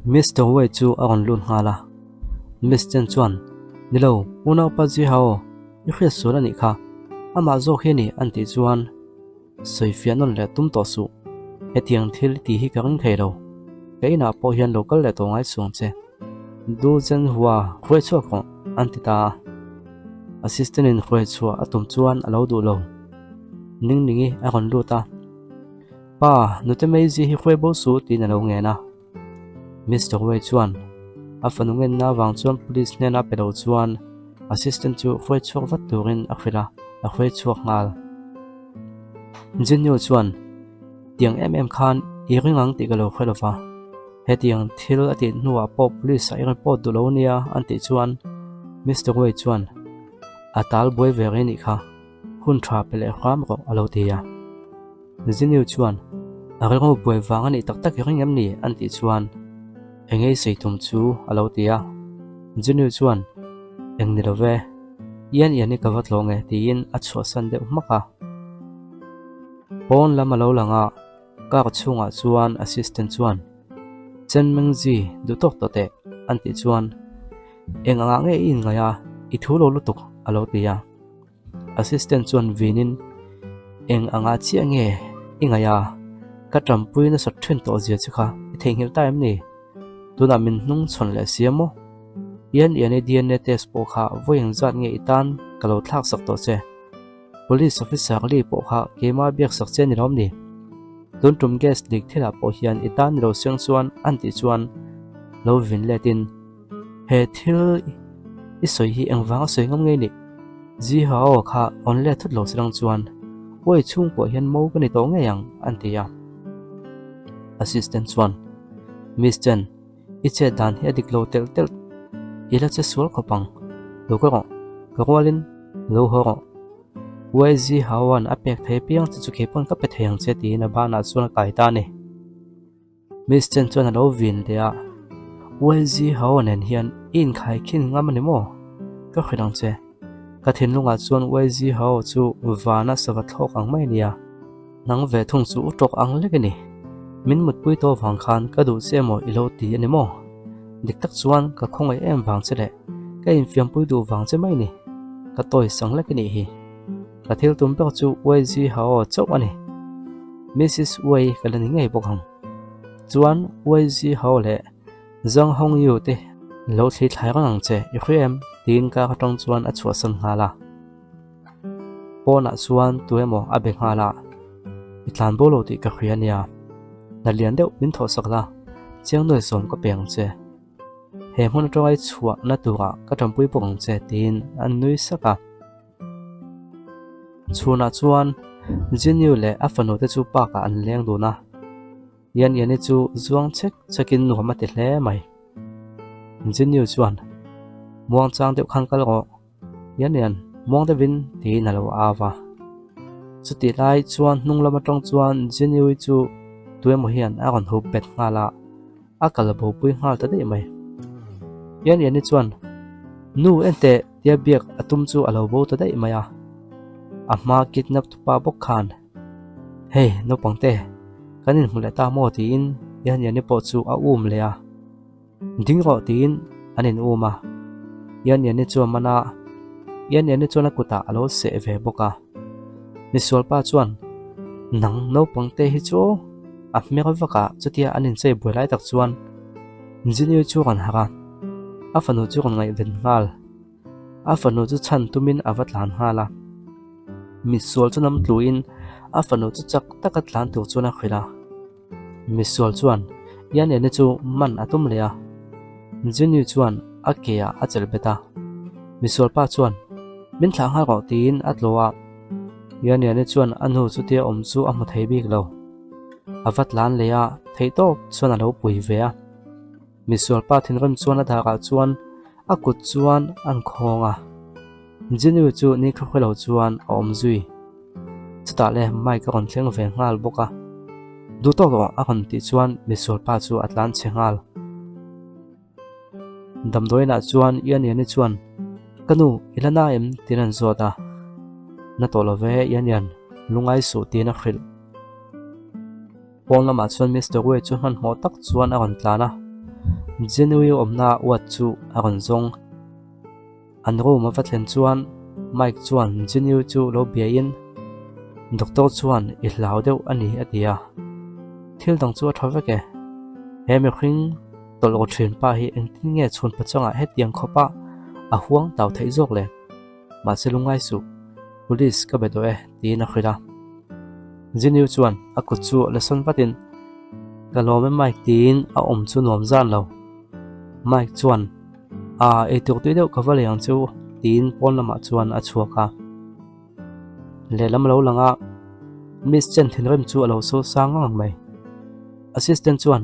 Mister Wei chu a rawn lut nghal a. Miss Chen chuan, Ni lo, unaupa Zihao, i hriat sual a nih kha. Amah zawk hi a ni an tih chuan sawi fiah nawn leh tum tawh suh. Hetiang thil tih hi ka ring thei lo. Ka inah pawh hian lo kal leh tawh ngai suang che. Du Zhenhua hruai chhuak rawh an ti ta a. Assistant in hruai chhuah a tum chuan a lo duh lo. Ningningi a rawn lut a. Pa, nute Maisie hi hruai bo suh tiin a lo ngen a. Mister Wei chuan a fanu ngenna avang chuan police hnena pe lo chuan assistant chu hruai chhuak vat turin a hrilh a, a hruai chhuak nghal. Jinyu chuan tiang em em khan i ring ang tih ka lo hre lova, hetiang thil a tih hnuah pawh police ah i report duh lo nia an tih chuan Mister Wei chuan a tal buai ve rih anih kha, hun tha pe leh hram rawh a lo ti a. Ziniu chuan, A rilru buai vang a nih tak tak i ring em ni? an tih chuan, Engei sei tum chu a lo ti a. Ziniu chuan, Eng ni lo ve, Ian Ian hi ka va tlawng e tiin a chhuahsan deuh hmak a. Pawn lam a lo lang a, car chhungah chuan assistant chuan, Chen Mengzi, duh tawk tawh teh an tih chuan, Eng angah nge i inngaih a, i thu lo lutuk a lo ti a. Assistant chuan vinin, Eng anga chiah nge i ngaih a? Ka ṭampui nasat ṭhen tawh zia che kha i theihnghilh ta em ni? Tunah min hnung chhawn leh si a maw? Ian Ian-i DNA test pawh kha vawi engzat nge i tan ka lo thlak sak tawh che? Police officer Lee pawh kha keimah biak sak che ni lawm ni? Tun ṭum gas leak thilah pawh hian i tan ni lo siang chuan an tih chuan lo vin letin, He thil i sawi hi engvanga sawi ngam ngei ni? Zihao kha rawn let thut lo silang chuan uai chhung pawh hian mo ka ni tawh ngei ang an ti a. Assistant chuan, Miss Chen, i chet dan hi a dik lo telh telh, i la che sual khawp ang. Lo ka rawh, ka rualin lo haw rawh. Uai Zihaoan a pek thei apiang che chu keipawn ka pe thei ang che tiin a banah chuan a kai ta a ni. Miss Chen chuan a lo vin leh a, YZ Hao nen hian i inkhai khin ngam a ni maw? Ka hrilh ang che. Ka thinlungah chuan YZ Hao chu vana sava thlawk ang mai a nia. Nang ve thung chu u tawk ang lek a ni. Min mutpui tawh vang khan ka duh che emaw i lo ti a ni maw? Dik tak chuan ka khawngaih em vang che leh ka infiampui duh vang che mai ni. Ka tawi sang lek a nih hi. Ka thil tum ber chu YZ Hao chauh a ni. Mrs Wei ka la ni ngei bawk ang. Chuan YZ Hao leh Zhang Hongyu te lo thli thlai reng ang che, i hria em? tiin kar atang chuan a chhuahsan nghal a. Pawnah chuan tu emaw a be nghal a, I tlan bo lo tih ka hria nia. Hna lian deuh min thawhsak la, chiang nuai sawm ka pe ang che. He hmun atanga i chhuahna turah ka tanpui bawk ang che tiin an nui sak a. Chhunah chuan Jinyu leh a fanu te chu park ah an leng dun a, Yan Yani chu zuang chek chek in nuam a ti hle mai. Jinyu chuan, Muang chang deuh khan kal rawh, Yan Yan, muang deuhin tiin a lo au a. Chutih lai chuan hnung lam atang chuan Jinyu chu tuemaw hian a rawn hup bet nghal a. A kal bopui nghal ta daih mai. Yan Yani chuan, Nu enteh tia biak a tum chu a lo bo ta daih mai a. A hma kidnap tupa bawk khan, Hey naupangte, kan inhmu leh ta maw tiin Yan Yani pawh chu a um leh a. Ding rawh tiin an in um a. Yan Yani chu a man a, Yan Yani chuan a kutah a lo seh ve bawk a. Misualpa chuan, Nang naupangte hi chu aw. A hmer vak a, chutia an inchei buai lai tak chuan Engineer chu rawn harh a, a fanu chu rawn ngaihven nghal. A fanu chu chhan tumin a va tlan nghal a, misual chu nam tluin a fanu chu chak taka tlan tur chuan a hrilh a. Misual chuan Ianene chu man a tum leh a, Engineer chuan a ke ah a chelh bet a. Misual pa chuan, Min thlah nghal rawh tiin a tlaw a, Ianene chuan a nu chutia awm chu a hmu thei bik lo. A va tlan leh a, theih tawk chuan a lo pui ve a. Misual pa thinrim chuan a darah chuan a kut chuan an khawng a. Jinyu chu ni khaw lo chuan a awm zui. Chutah le Mike a rawn thleng ve nghal bawk a. Duh tawk rawh a rawn tih chuan misual pa chu a tlan chhe nghal. Damdawiinah chuan Ian Iani chuan, Ka nu, i la na em? tiin an zawt a. Na tawh lo ve, Ian Ian, lungai suh tiin a hrilh. Pawn lamah chuan Mister Wei chu hmanhmawh tak chuan a rawn tlan a. Jenui awmna uat chu a rawn zawng. An room a va thlen chuan Mike chuan Jenui chu lo biain, Doctor chuan i hlau deuh a ni a ti a. Thil dang chu a tha vek e. He mihring tawlh ru thin pa hi engtin nge chhun pachangah hetiang khawpa a huang tau theih zawk le? Mahse lungngai suh, Police ka be tawh e tiin a hrilh a. Jinyu chuan a kut chu la sawn vatin, Ka lawm e Mike tiin a awm chu nuam zan lo. Mike chuan, Aa, eitur tui deuh ka va lei ang che u tiin pawn lamah chuan a chhuak a. Lehlam a lo lang a, Miss Chen thinrim chu a lo so sang ngang mai. Assistant chuan,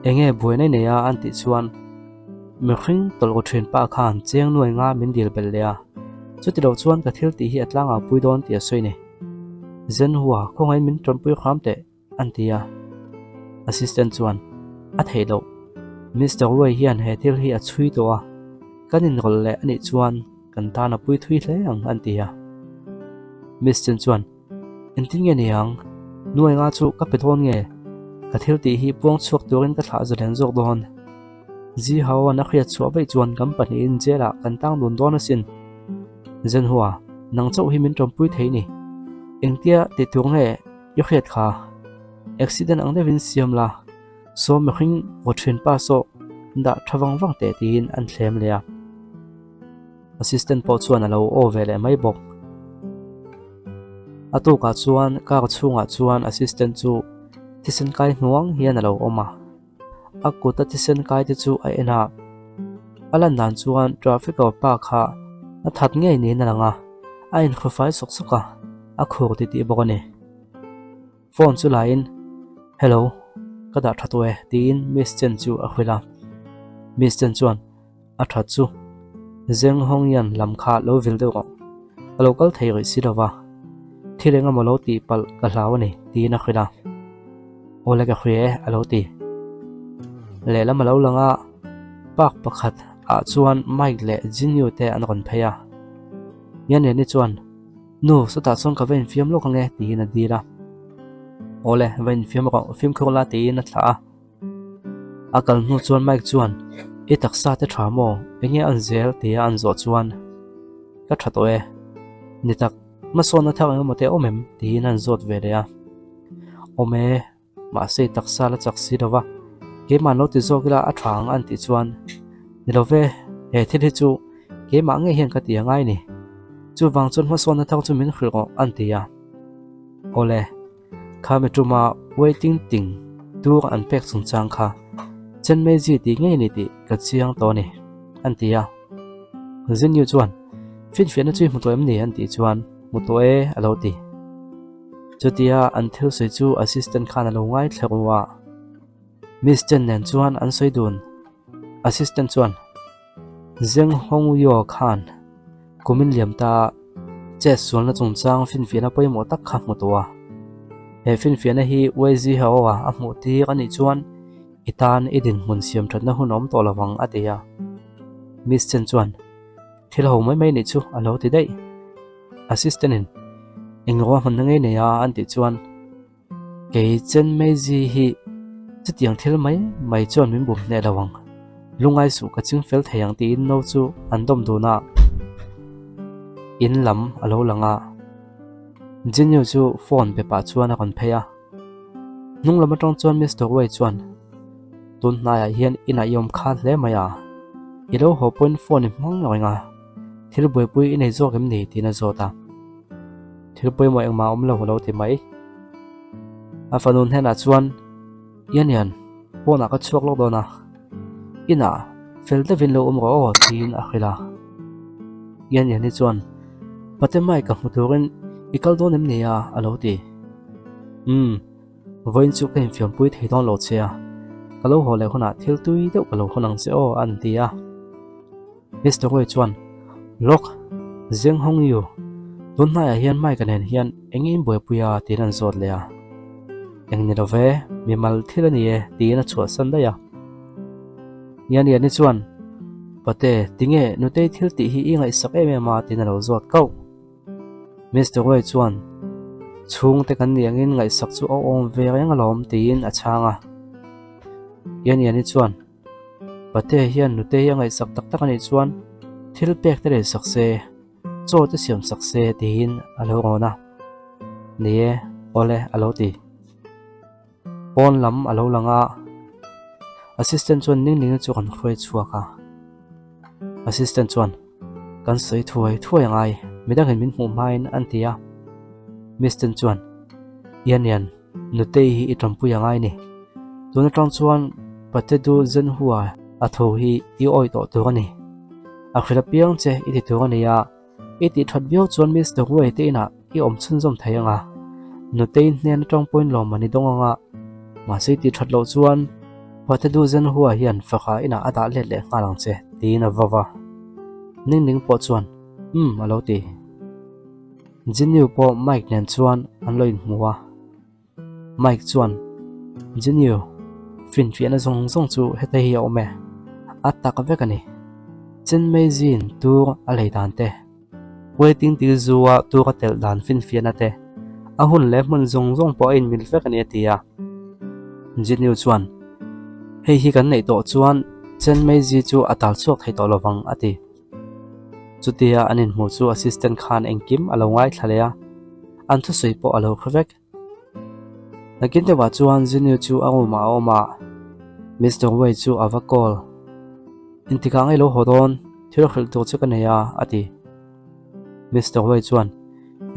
Enge buaina i nei a? an tih chuan, Mihring tawlh ru thin pa khan cheng nuai nga min dil belh leh a, chuti lo chuan ka thil tih hi a tlangau pui dawn tih a sawi ni. Zenhua, khawngaih min tanpui hram teh. An ti a. Assistant chuan, A theih loh. Mister Wei hian he thil hi a chhui tawh a, kan inrawlh leh a nih chuan kan tan a pui thui hle ang, an ti a. Miss Chen chuan, Engtin nge ni ang? Nuai nga chu ka pe dawn nge? Ka thil tih hi puang chhuak turin ka thlah zalen zawk dawn. Zi Hao-a'n a hriat chhuah vaih chuan kan pahnihin jail-ah kan tang dun dawn asin. Zenhua, nang chauh hi min tawmpui thei ni. Engtia tih tur nge? I hriat kha, accident ang deuhin siam la, saw mihring vaw thin pa saw dah tha vang vang teh tiin an thlem leh a. Assistant pawh chuan a lo aw ve leh mai bawk. A tukah chuan car chhungah chuan assistant chu thisen kai hnuang hian a lo awm a. A kut a thisen kai te chu a en a, a lan dan chuan traffic aw pa kha a that ngei niin a lang a, a inkhawfai sawk sawk a, a khur titih bawk a ni. Phone chu laiin, Hello, ka dah tha tawh e tiin Miss Chen chu a hrilh a. Miss Chen chuan, A that chu, Zeng Hongyan lam kha lo vil deuh rawh. Ka lo kal thei rih si lo va, thil eng emaw lo tih palh ka hlau a ni, tiin a hrilh a. Awle ka hria e, a lo ti. Lehlam a lo lang a, park pakhat ah chuan Mike leh Jinyu te an rawn phei a. Yanliani chuan, Nu, sawtah chuan ka va infiam lawk ang e, tiin a dil a. Awle, va infiam rawh, fimkhur la, tiin a thlah a. A kal hnu chuan Mike chuan, I taksa te tha maw? Enge an zel? tia an zawh chuan, Ka tha tawh e. Ni tak, hmasawnna thar engemaw te awm em? tiin an zawt ve leh a. Awm e, mahse i taksa la chak si lo va, keimah an lo ti zawk ila a tha ang an tih chuan, Ni lo ve, he thil hi chu keimah ngei hian ka ti a ngai ni. Chuvang chuan hmasawnna thar chu min hrilh rawh an ti a. Awle. Khami tuma waiting ting tur an pek chungchang kha Chenmeizi tih ngei ni tih ka chiang tawh a ni, an ti a. Zinyu chuan, Finfiahna chu i hmu tawh em ni? an tih chuan, Hmu tawh e, a lo ti. Chutia an thil sawi chu assistant khan a lo ngaithla ru a. Miss Chen nen chuan an sawi dun. Assistant chuan, Zeng Hongyo khan kumin liam ta chet sualna chungchang finfiahna pawimawh tak kha hmu tawh a. He finfiahna hi YZ Hao-a a hmuh tir a nih chuan i tan i dinhmun siam thatna hun a awm tawh lovang a ti a. Miss Chen chuan, Thil ho mai mai nih chu a lo ti daih. Assistant-in, Eng ruahmanna ngei nei a an tih chuan, Kei Chen Meiji hi chutiang thil mai mai chuan min bum hneh lo ang. Lungai suh ka ching fel thei ang tiin no chu an dawm dun a, in lam a lo lang a. Jinyu chu phone pe pah chuan a rawn phei a. Hnung lam atang chuan Mister Wei chuan, Tun hnaiah hian inah i awm kha hle mai a, i lo haw pawhin phone i hmang reng a, thil buaipui i nei zawk em ni? tiin a zawt a. Thil pawimawh engmah awm lo a lo ti mai. A fanu hnenah chuan, Ian Ian, pawnah ka chhuak lawk dawn a, inah fel deuhin lo awm rawh aw tiin a hrilh a. Ian Ian hi chuan, Pate Mike ka hmu turin i kal dawn em ni a? a lo ti. Umm, vawiin chu ka infiampui thei dawn lo che a, ka lo haw leh hunah thil tui deuh ka lo hawn ang che aw a an ti a. Mister Wei chuan, Lawk, Zeng Hong Yu, tun hnaiah hian Mike-a nen hian eng in buaipui a? tiin an zawt leh a. Eng ni lo ve, mimal thil a ni e, tiin a chhuahsan daih a. Nian Liani chuan, Pate, tinge Nutei thil tih hi i ngaihsak em em a? tiin a lo zawt kauh. Mister Wei chuan, Chhungte kan nih angin ngaihsak chu a awm ve reng alawm, tiin a chhang a. Nian Liani chuan. Patea hian nutei a ngaihsak tak tak a nih chuan thil pek te leisak se, chaw te siam sak se tiin a lo rawn a. Ni e, awle a lo ti. Pawn lam a lo lang a, assistant chuan ning ningna chu kan hruai chhuak a. Assistant chuan, Kan sawi thuai thuai a ngai, midangin min hmuh hmain an ti a. Mistin chuan, Ian Ian, Nutei hi i tanpui a ngai ni. Tun atang chuan Patedu Zenhua a tho hi i awih tawh tur a ni. A hrilh apiang che i ti tur a ni a, i tih that viau chuan Mister Wei te inah i awm chhunzawm thei ang a, Nutei hnen atang pawhin lawmman i dawng ang a, mahse i tih that loh chuan Patedu Zenhua hian faka inah a dah let leh nghal ang che, tiin a vau a. Ning Ning pawh chuan, Umm a lo ti. Jinyu pawh Mike nen chuan an lo inhmu a. Mike chuan, Jinyu, finfiahna zawng zawng chu heta hi a awm e. A tak vek a ni. Chen Meizin tur a lei dan te, Waiting til zua tur a telh dan finfiahna te, a hun leh hmun zawng zawng pawh a inmil vek a ni a ti a. Jinyu chuan, Hei hi kan neih tawh chuan Chen Meizi chu a tal chhuak thei tawh lovang a ti. Chutia an inhmuh chu assistant khan engkim a lo ngaithla leh a, an thusawi pawh a lo hre vek. Nakin deuhah chuan Junior chu a room ah a awm a, Mister Wei chu a va call. Intikah ngei lo haw dawn, thil hrilh tur chu ka nei a, a ti. Mister Wei chuan,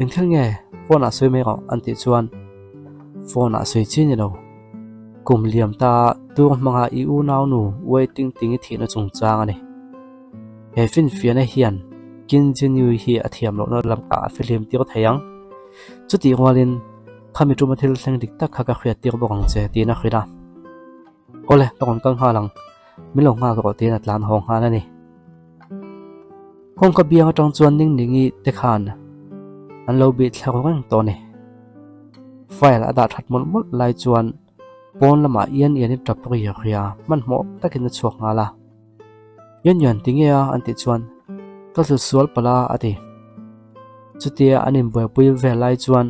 Eng thil nge phone ah sawi mai rawh an tih chuan, Phone ah sawi chi ni lo. Kum liam ta tur hmanga i unaunu Wei Ting Ting i thihna chungchang a ni. He finfiahna hian Qin Jinyu hi a thiam lohna lamah a fihlim tir thei ang. Chutih rualin, Khami tuma thil thleng dik tak kha ka hriat tir bawk ang che, tiin a hrilh a. Awle, ka rawn kal nghal ang. Min lo nghak rawh, tiin a tlan haw nghal a ni. Kawngka biang atang chuan Ningningi te khan an lo bih thla ru reng tawh a ni. File a dah that mawlh mawlh lai chuan pawn lamah Ian Ian-i tap ri ria hmanhmawh takin a chhuak nghal a. Ian Ian ti nge a an tih chuan ka hlut sual palh a a ti. Chutia an inbuaipui vel lai chuan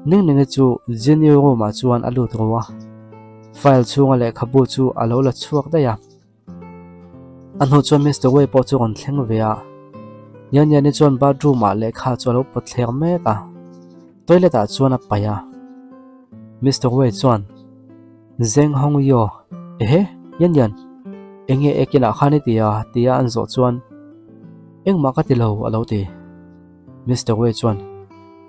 Ningningi chu Jenny room ah chuan a lut ru a, file chhunga lehkhabu chu a lo la chhuak daih a. A hnu chuan Mister Wei pawh chu a rawn thleng ve a, Ian Ian-i chuan bathroom ah lehkha chu a lo pawt thler mek a, toilet ah chuan a paih a. Mister Wei chuan. Zeng Hong Yo, Ehe, Yan Yan, enge ekinah khan i ti a? tia an zawh chuan, Engmah ka ti lo, a lo ti. Mister Wei chuan,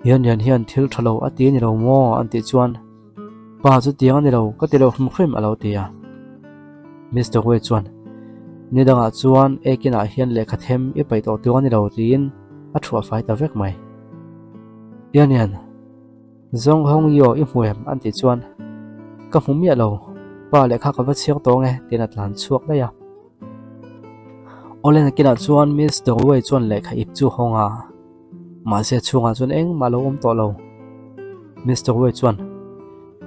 Yan Yan hian thil tha lo a ti a ni lo maw? an tih chuan, Pa chu tiang a ni lo, ka ti lo hrim hrim, a lo ti a. Mister Wei chuan, Ni dangah chuan ekinah hian lehkha them i paih tawh tur a ni lo, tiin a thuah fai ta vek mai. Yan Yan. Zawng Hong Yo i hmu em? an tih chuan, Ka hmu miah lo, pa lehkha ka va chhiar tawng e, tiin a tlan chhuak daih a. Awle nakinah chuan Miss Dongwei chuan lehkha ip chu hawng a, mahse chhungah chuan engmah lo awm tawh lo. Miss Dongwei chuan,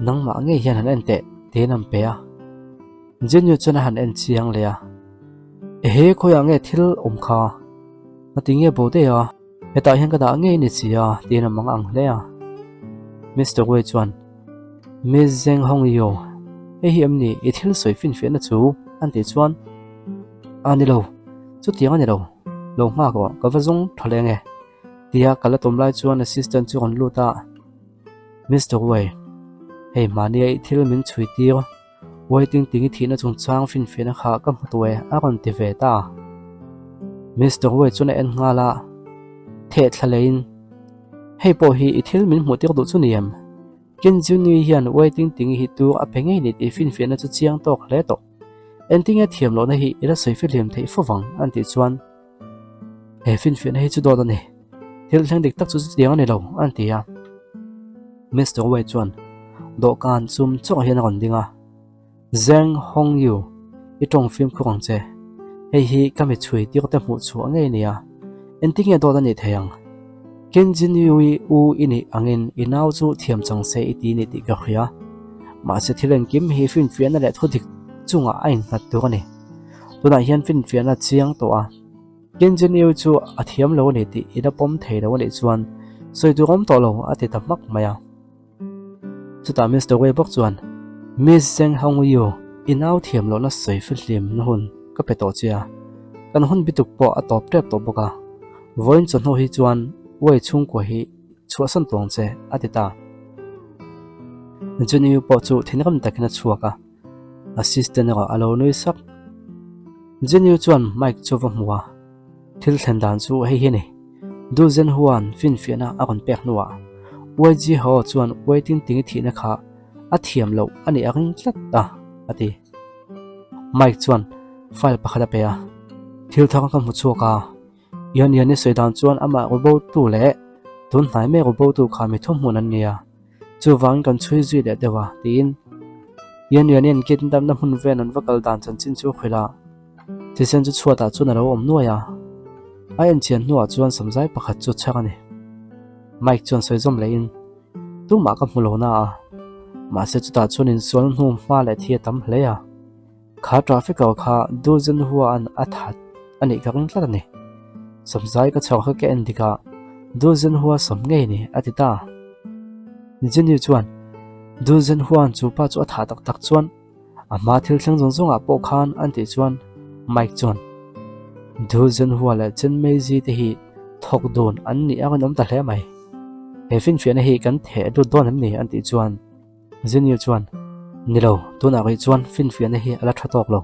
Nangmah ngei hian han en teh, tiin an pe a. Jinyu chuan a han en chiang leh a, Ehe, khawiah nge thil awm kha? Ngati nge bo daih a? Hetah hian ka dah ngei ni si a, tiin a mang ang hle a. Mister Wei chuan, Miss Zeng Hong Yo, hei hi em ni i thil sawi finfiahna chu? an tih chuan, A ni lo, chutiang a ni lo, lo nghak rawh, ka va zawng tha leng e, tia ka la tum lai chuan assistant chu rawn lut a, Mister Wei, hei mahnia i thil min chhui tir, Uai ting ting i thihna chungchang finfiahna kha ka hmu tawh e, a rawn ti ve ta. Mister Uai chuan a en nghal a, theh thla leiin, Hei pawh hi i thil min hmuh tir duh chu ni em? Kin Junui hian Uai ting ting hi tur a pe ngei ni tih finfiahna chu chiang tawk hle tawh. Engtinge thiam lohna hi i la sawi fihlim theih fo vang, an tih chuan, He finfiahna hi chu dawt a ni. Thil thleng dik tak chu chutiang a ni lo, an ti a. Mister Wei chuan dawhkan chum chawk hian a rawn ding a, Zheng Hongyu, i tawng fimkhur ang che. Hei hi ka mi chhui tir te hmuh chhuah ngei a ni a, engtinge dawt a nih thei ang? Qin Jinyu-i u i nih angin i nau chu thiam chang se i ti ni tih ka hria. Mahse thil engkim hi finfiahna leh thudik chungah a innghat tur a ni. Tunah hian finfiahna chiang tawh a. Kenjeniu chu a thiam lo a ni tih i la pawm thei lo a nih chuan sawi tur awm tawh lo a ti ta hmak mai a. Chutah Mister Wei bawk chuan, Miss Zeng Hongyu, i nau thiam lohna sawi fihlim na hun. ka pe tawh che a, kan hun bituk pawh a tawp tep tawh bawk a, vawiin chawhnu hi chuan uai chhungkua hi chhuahsan tawng che, a ti ta. Junior pawh chu thinrim takin a chhuak a, assistant erawh a lo nui sak. Junior chuan Mike chu va hmu a, thil thlen dan chu hei hi a ni. Du Zhenhua'n finfiahna a rawn pek hnuah YG Ho chuan Wei Tingtingi thihna kha a thiam loh a nih a ring tlat a, a ti. Mike chuan file pakhat a pe a, Thil thar ka hmu chhuak a, Ian Ian-i sawi dan chuan amah rubotu leh tun hnai mek rubotu kha mi thuhmun an ni a, chuvangin kan chhui zui leh deuh a, tiin Ian Ian-i an kidnap-na hmun vel an va kal dan chanchin chu a hrilh a. Thisen chu chhuatah chuan a lo awm nuai a, a enchian hnuah chuan samzai pakhat chu chhak a ni. Mike chuan sawi zawm lehin, Tumah ka hmu lo na a, mahse chutah chuan insual hnu hma leh thi a tam hle a, kha traffic ho kha Du Zhenhua-a'n a that a nih ka ring tlat a ni. Samzai ka chhawr kha ka en dik a, Du Zhenhua sawm ngei ni, a ti ta. Jenny chuan, Du Zhenhua-a'n chu pa chu a thah tak tak chuan, A hma thil thleng zawng zawngah pawh khan an tih chuan Mike chuan Du Zhenhua leh Chen Meiji te hi thawk dun an nih ang in awm ta hle mai. He finfiahna hi kan theh lut dawn em ni an tih chuan Zinyu chuan Ni lo, tunah rih chuan finfiahna hi a la tha tawk lo.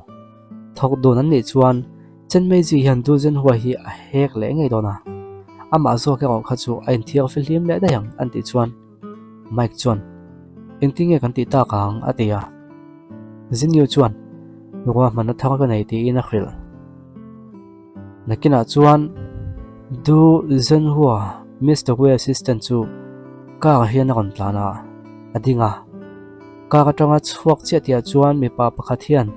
Thawk dun an nih chuan Chen Meiji hian Du Zhenhua hi a hek leh ngei dawn a, amah zawk erawh kha chu a inthiar fihlim leh daih ang an tih chuan Mike chuan, Engtin nge kan tih tak ang? a ti a. Zinyu chuan, Ruahmanna thar ka nei tiin a hrilh. Nakinah chuan Du Zhenhua, Mister Wei assistant chu car hian a rawn tlan a, a ding a. Car atanga chhuak chiah tihah chuan mipa pakhat hian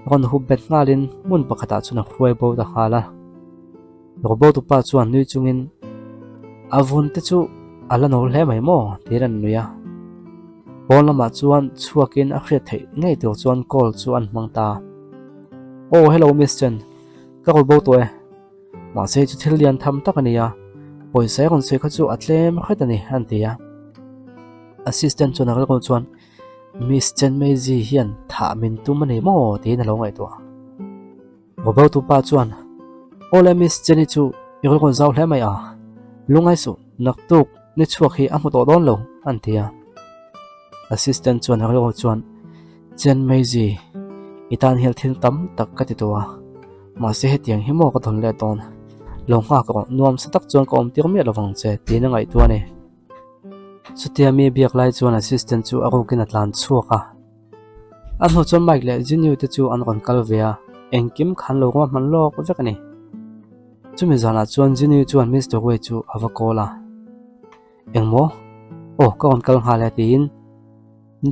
rawn hup bet nghalin hmun pakhatah chuan a hruai bo ta nghal a. Robot upa chuan nui chungin, A vun te chu a la no hle mai maw? tiin an nui a. Pawn lamah chuan chhuakin a hriat theih ngei tur chuan call chu an hmang ta. Aw hello Miss Chen, ka rawn bo tawh e. Mahse chu thil lian tham tak a ni a, pawisa i rawn sawi kha chu a tlem hret a ni an ti a. Assistant chuan a rilru chuan, Miss Chen Meizi hian thah min tum a ni maw? tiin a lo ngaihtuah. Roberto pa chuan, Awle Miss Jenny chu i rawn zau hle mai a, lungai suh, naktuk ni chhuak hi a hmu tawh dawn lo, an ti a. Assistant chuan Rilru chuan, Chen Meizi, i tan hian thil tam tak ka ti tawh a, mahse hetiang hi maw ka dawn leh dawn? Lo nghak rawh, nuamsa tak chuan ka awm tir miah lovang che, tiin a ngaihtuah a ni. Chutia mi biak lai chuan assistant chu a rukin a tlan chhuak a. A hnu chuan Mike leh Junior te chu an rawn kal ve a, engkim khan lo ruahman lawk vek a ni. Chumi zanah chuan Junior chuan Mister Wei chu a va call a, Engmaw? Aw, ka rawn kal nghal e tiin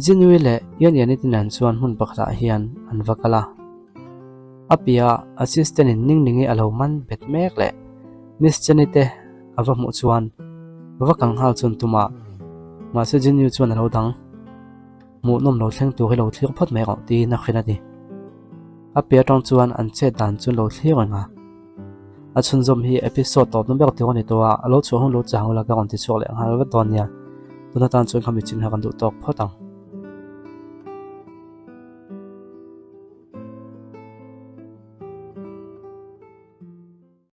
Junior leh Yan Yani te nen chuan hmun pakhatah hian an va kal a. A piah assistant in ning ningi a lo man bet mek leh Miss Jenny te a va hmuh chuan va kal nghal chuan tum a, mahse Junior chuan a lo dang. Hmuhnawm lo thleng tur hi lo thlir phawt mai rawh tiin a hrilh a ni. A piah atang chuan an chet dan chu lo thlir reng a. A chhunzawm hi episode tawpna ber tur a ni tawh a, a lo chhuah hun lo chang ula ka rawn ti chhuak leh nghal vat dawn nia. Tun atan chuan khami chin kha kan duh tawk phawt ang.